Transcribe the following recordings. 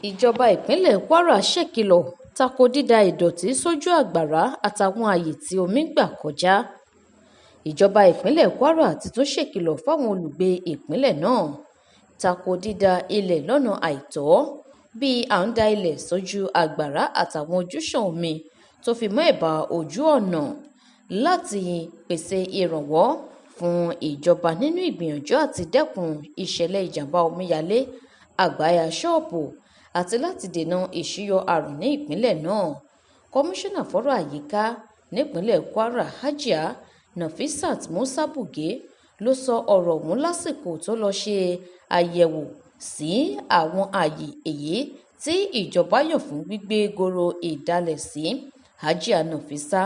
Ìjọba ìpínlẹ̀ Kwara ṣèkìlọ̀ tako dída ìdọ̀tí sójú agbára àtàwọn ààyè tí omi ń gbà kọjá. Ìjọba ìpínlẹ̀ Kwara ti tún ṣèkìlọ̀ fáwọn olùgbé ìpínlẹ̀ náà tako dída ilẹ̀ lọ́nà àìtọ́, bíi à ń da ilẹ̀ sójú agbára àtàwọn ojúsàn omi tó fi mọ́ ẹ̀bá ojú ọ̀nà, láti pèsè ìrànwọ́ fún ìjọba nínú ìgbìyànjú àti dẹ́kun ìṣẹ̀lẹ̀ ìjàm̀bá omíyalé àgbá ya ṣọ́ọ̀bù àti láti dènà ìṣúyọ àrùn ní ìpínlẹ̀ náà. Kọmíṣánná fọ́rọ̀ àyíká nípìnlẹ̀ Kwara, Hajia Nafisat Musa Buge, ló sọ ọ̀rọ̀ ọ̀hún lásìkò tó lọ́ọ́ ṣe àyẹ̀wò sí àwọn ààyè èyí tí ìjọba yàn fún gbígbé goro ìdálẹ̀ sí. Hajia Nafisa,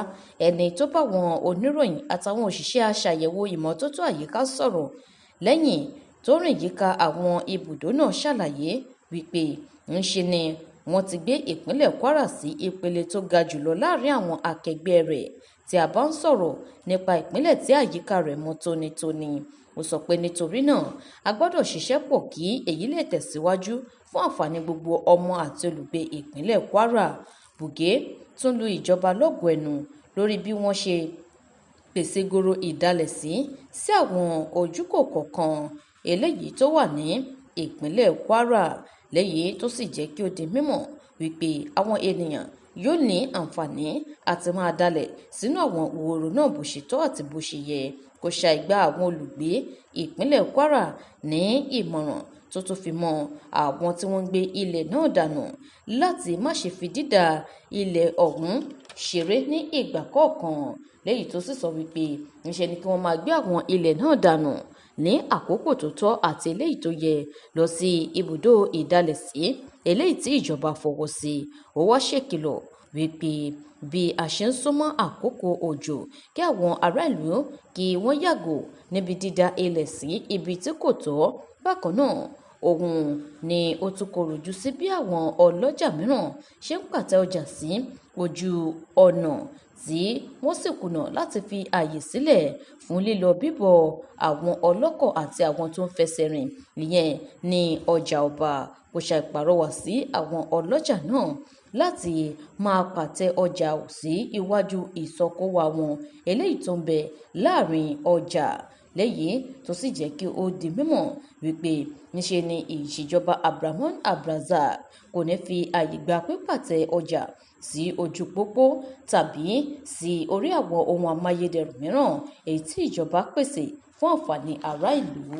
ẹni tó báwọn oníròyìn àtàwọn òṣìṣẹ́ aṣàyẹ̀wò ìmọ́tótó àyíká sọ̀rọ̀ lẹ́yìn tó rìn yíká àwọn ibùdó náà, ṣàlàyé wípé ńṣe ni wọ́n ti gbé ìpínlẹ̀ Kwara sí ìpele tó ga jùlọ láàrin àwọn akẹgbẹ́ rẹ̀ tí a bá ń sọ̀rọ̀ nípa ìpínlẹ̀ tí àyíká rẹ̀ mọ́ tónítóní. Ó sọ pé nítorí náà, a gbọ́dọ̀ ṣiṣẹ́ pọ̀ kí èyí lè tẹ̀síwájú fún àǹfààní gbogbo ọmọ àti olùgbé ìpínlẹ̀ Kwara. Buge tún lu ìjọba lọ́gọ ẹnu lórí bí wọ́n ṣe pèsè goro ìdálẹ̀ sí àwọn ojúkò kọ̀ọ̀kan eléyìí tó wà ní ìpínlẹ̀ Kwara, léyìí tó sì jẹ́ kí ó di mímọ̀ wípé àwọn ènìyàn yóò ní àǹfààní àti máa dalẹ̀ sínú àwọn wòòrò náà bó ṣe tọ́ àti bó ṣe yẹ. Kò ṣàì gba àwọn olùgbé ìpínlẹ̀ Kwara ní ìmọ̀ràn tó tún fi mọ́ àwọn tí wọ́n ń gbé ilẹ̀ náà dànù láti má ṣe fi dídá ilẹ̀ ọ̀hún ṣeré ní ìgbà kọ̀ọ̀kan, léyìí tó sì sọ wípé ńṣe ni kí wọ́n máa gbé àwọn ilẹ̀ náà dànù ní àkókò tó tọ́ àti eléyìí tó yẹ lọ sí ibùdó ìdálẹ̀sí eléyìí tí ìjọba fọwọ́ sí. Ó wá ṣèkìlọ̀ wípé bí a ṣe ń súnmọ́ àkókò òjò, kí àwọn ará ìlú kí wọ́n yàgò níbi dídá ilẹ̀ sí ibi tí kò tọ́. Bákan náà, òun ni ó tún kọ̀rọ̀ ojú sí bí àwọn ọlọ́jà mìíràn ṣe ń pàtẹ ọjà sí ojú ọ̀nà tí wọ́n sì kùnà láti fi ààyè sílẹ̀ fún lílọ bíbọ̀ àwọn ọlọ́kọ̀ àti àwọn tó ń fẹsẹ̀ rìn, ìyẹn ní ọjà ọba. Kò ṣàì pàrọwà sí àwọn ọlọ́jà náà láti máa pàtẹ ọjà sí iwájú ìsọkówá wọn eléyìí tó ń bẹ láàrin ọjà, léyìí tó sì jẹ́ kí ó di mímọ̀ wípé ńṣe ni ìṣèjọba Abdulrahman Abdulrazak kò ní fi ààyè gba pípàtẹ ọjà sí ojú pópó tàbí sí orí àwọn ohun amáyédẹrùn mìíràn èyí tí ìjọba pèsè fún àǹfààní ará ìlú.